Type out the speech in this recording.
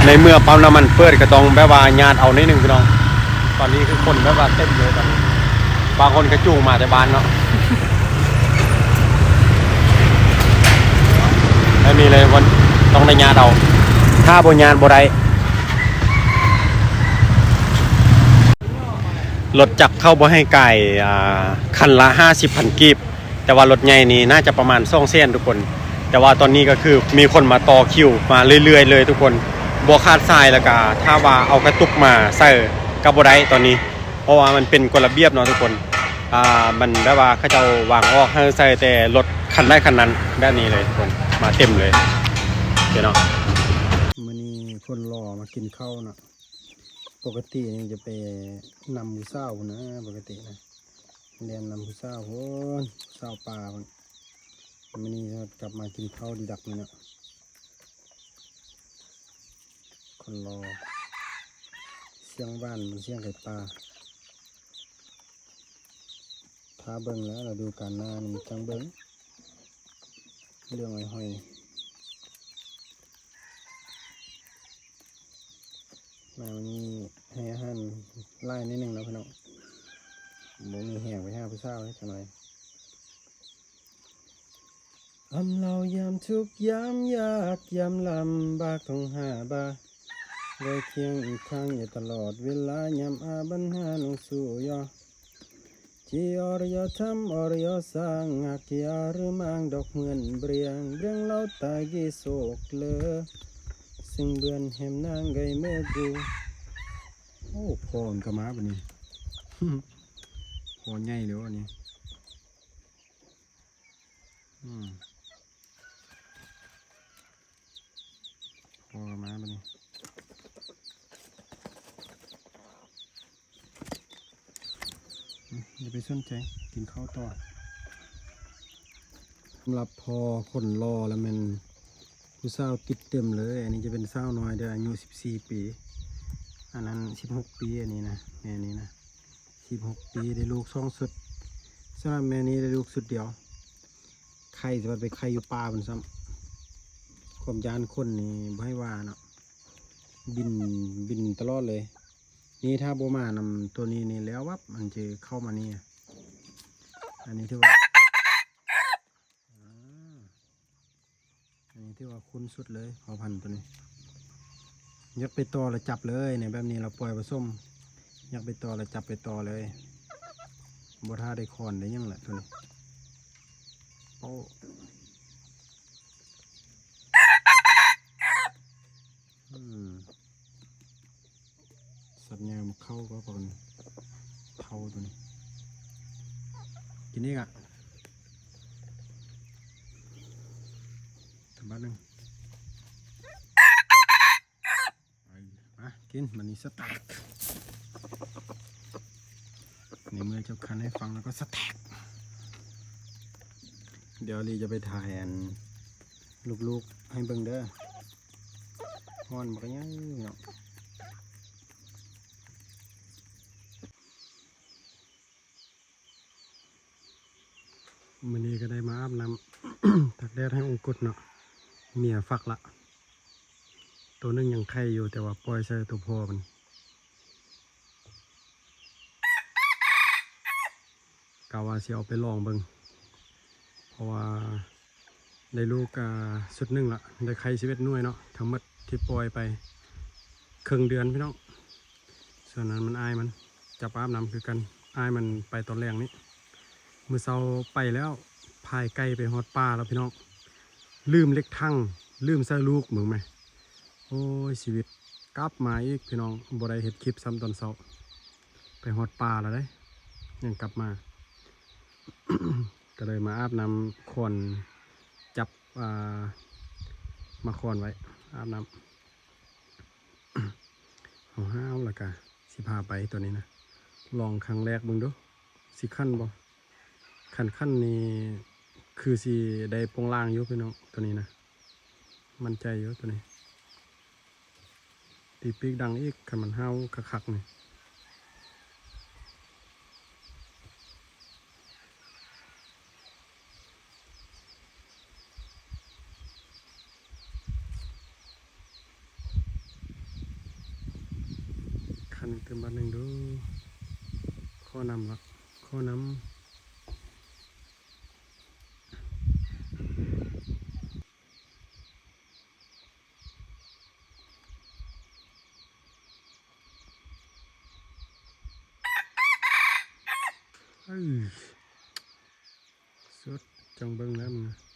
ໃນເມື່ອປ້ຳນ້ຳມັນເປີດ ກໍຕ້ອງແບບວ່າຍາດເອົາໜ້ອຍໜຶ່ງພີ່ນ້ອງ. ຕອນນີ້ຄືຄົນແບບວ່າເຕັມເລີຍຕອນນີ້ ບາງຄົນກໍຈູງມາແຕ່ບ້ານເນາະ ແບບນີ້ເລີຍ ຕ້ອງໄດ້ຍາດເອົາ ຖ້າບໍ່ຍາດບໍ່ໄດ້. ລົດຈັກເຂົາບໍ່ໃຫ້ກາຍ ອ່າ ຄັນລະຫ້າສິບພັນກີບ ແຕ່ວ່າລົດໃຫຍ່ນີ້ໜ້າຈະປະມານສອງແສນທຸກຄົນ. ແຕ່ວ່າຕອນນີ້ກໍຄືມີຄົນມາຕໍ່ຄິວມາເລື້ອຍໆເລີຍທຸກຄົນ ບໍ່ຂາດສາຍ. ແລ້ວກໍຖ້າວ່າເອົາກະຕຸກມາໃສ່ກໍບໍ່ໄດ້ຕອນນີ້ ເພາະວ່າມັນເປັນກົດລະບຽບເນາະທຸກຄົນ. ອ່າ ມັນແບບວ່າເຂົາເຈົ້າວາງອອກໃຫ້ໃສ່ແຕ່ລົດຄັນໃດຄັນນັ້ນ ແບບນີ້ເລີຍທຸກຄົນ ມາເຕັມເລີຍເນາະ. ມື້ນີ້ຄົນຫຼໍ່ມາກິນເຂົ້າເນາະ. ປົກກະຕິນີ້ຈະໄປນຳຜູ້ສາວພຸ້ນນະ ປົກກະຕິນະ ແລ່ນນຳຜູ້ສາວພຸ້ນ ສາວປ່າພຸ້ນ. ມື້ນີ້ກັບມາກິນເຂົ້າດີດັກນີ້ເນາະ. ຄົນຫຼໍ່ ສຽງຫວານ ມັນສຽງໄກ່ປ່າ. ຖ້າເບິ່ງແລ້ວ ລະດູການໜ້ານີ້ຈັ່ງເບິ່ງເລື່ອງອ້ອຍຫອຍ. ມາມື້ນີ້ໃຫ້ອາຫານຫຼາຍໜ້ອຍໜຶ່ງເນາະພີ່ນ້ອງ ບໍ່ມີແຮງໄປຫາຜູ້ສາວແລ້ວຈັກໜ້ອຍ. ອຳລາວຍາມທຸກຍາມຍາກ ຍາມລຳບາກຕ້ອງຫາບາ ໄວ້ຄຽງອີກຂ້າງຢູ່ຕະຫຼອດເວລາ ຍາມອາບັນຫານ້ອງສູ້ຍໍ ຈີອອຣຍອທຳອອຣຍອສ້າງ ຮັກກິອາຫຼືມາງດອກເໝືອນເບຣຽງ ເບຣຽງລາວຕາຍກີໂສກເລີ ຊຶ່ງເບືອນແຮມນາງໄກເມີກູ. ໂອ້ ພໍ່ມັນກໍມາບັດນີ້ ພໍ່ໃຫຍ່ເລີຍອັນນີ້. ອືມ ພໍມາບັດນີ້ ອືມ ຢ່າໄປສົນໃຈ ກິນເຂົ້າຕໍ່. ສຳລັບພໍ່ຄົນຫຼໍ່ລະແມ່ນຜູ້ສາວຕິດເຕັມເລີຍ. ອັນນີ້ຈະເປັນສາວນ້ອຍເດີ້ ອາຍຸສິບສີ່ປີ ອັນນັ້ນສິບຫົກປີ ອັນນີ້ນະ ແມ່ນີ້ນະ ສິບຫົກປີ ໄດ້ລູກສອງຊຸດ. ສຳລັບແມ່ນີ້ໄດ້ລູກຊຸດດຽວ. ໄຂ່ ຊິວ່າໄປໄຂ່ຢູ່ປ່າພຸ້ນຊ້ຳ. ຄວາມຢ້ານຄົນນີ້ບໍ່ໃຫ້ວ່າເນາະ ບິນ ບິນຕະຫຼອດເລີຍ. ນີ້ຖ້າບໍ່ມານຳໂຕນີ້ນີ້ແລ້ວວັບ ມັນຈະເຂົ້າມານີ້. ອັນນີ້ຖືວ່າ ອາ ອັນນີ້ຖືວ່າຄຸ້ນສຸດເລີຍ ພໍ່ພັນໂຕນີ້. ຢາກໄປຕໍ່ລະຈັບເລີຍນີ້ ແບບນີ້ລະປ່ອຍປະສົມ. ຢາກໄປຕໍ່ລະຈັບໄປຕໍ່ເລີຍ ບໍ່ຖ້າໄດ້ຄອນໄດ້ຫຍັງລະໂຕນີ້. ໂອ້ ອືມ ສັດຍາມາເຂົ້າກໍປະມານເທົ່າໂຕນີ້. ກິນອີກອະ ສະບັດໜຶ່ງ. ມາກິນ ບາດນີ້ສະແຕັກ ໃນເມື່ອເຈົ້າຄັນໃຫ້ຟັງແລ້ວກໍສະແຕັກ. ດຽວລີຈະໄປຖ່າຍອັນລູກໆໃຫ້ເບິ່ງເດີ້. ຮ້ອນບັກໃຫຍ່ເນາະ. ມື້ນີ້ກໍໄດ້ມາອາບນ້ຳ ຕາກແດດໃຫ້ອົງກຸດເນາະ. ເມຍຟັກລະ ໂຕໜຶ່ງຍັງໄຂ່ຢູ່ ແຕ່ວ່າປ່ອຍໃສ່ໂຕພໍ່ມັນ ກະວ່າຊິເອົາໄປລອງເບິ່ງ ເພາະວ່າໄດ້ລູກ ອາ ຊຸດໜຶ່ງລະ ໄດ້ໄຂ່ສິບເອັດໜ່ວຍເນາະ ທັງໝົດທີ່ປ່ອຍໄປເຄິ່ງເດືອນພີ່ນ້ອງ. ສ່ວນນັ້ນມັນ ອ້າຍມັນຈັບອາບນ້ຳຄືກັນ ອ້າຍມັນໄປຕອນແລງນີ້. ມື້ເຊົ້າໄປແລ້ວ ພາຍໄກ່ໄປຮອດປ່າແລ້ວພີ່ນ້ອງ ລືມເຫຼັກຖັງ ລືມໃສ່ລູກ ເບິ່ງແມ. ໂອ້ຍ ຊີວິດ ກັບມາອີກພີ່ນ້ອງ ບໍ່ໄດ້ເຮັດຄລິບຊ້ຳຕອນເຊົ້າ ໄປຮອດປ່າແລ້ວເດ້ ຍັງກັບມາ ກໍເລີຍມາອາບນ້ຳ ຄອນ ຈັບ ອ່າ ມາຄອນໄວ້ ອາບນ້ຳ ຫ້າວໆ ແລ້ວກະຊິພາໄປໂຕນີ້ນະ ລອງຄັ້ງແລກເບິ່ງດູ ຊິຂັນບໍ່. ຄັນຂັນນີ້ຄືຊິໄດ້ໂປງລາງຢູ່ພີ່ນ້ອງ ໂຕນີ້ນະ ໝັ້ນໃຈຢູ່ໂຕນີ້. ຕີປີກດັງອີກ ຄັນມັນຫ້າວຄັກໆນີ້. ຕື່ມບາດໜຶ່ງດູ ຂໍນ້ຳລະ ຂໍນ້ຳ. ເອີ ສຸດ ຈັ່ງເບິ່ງແລ້ວມັນ.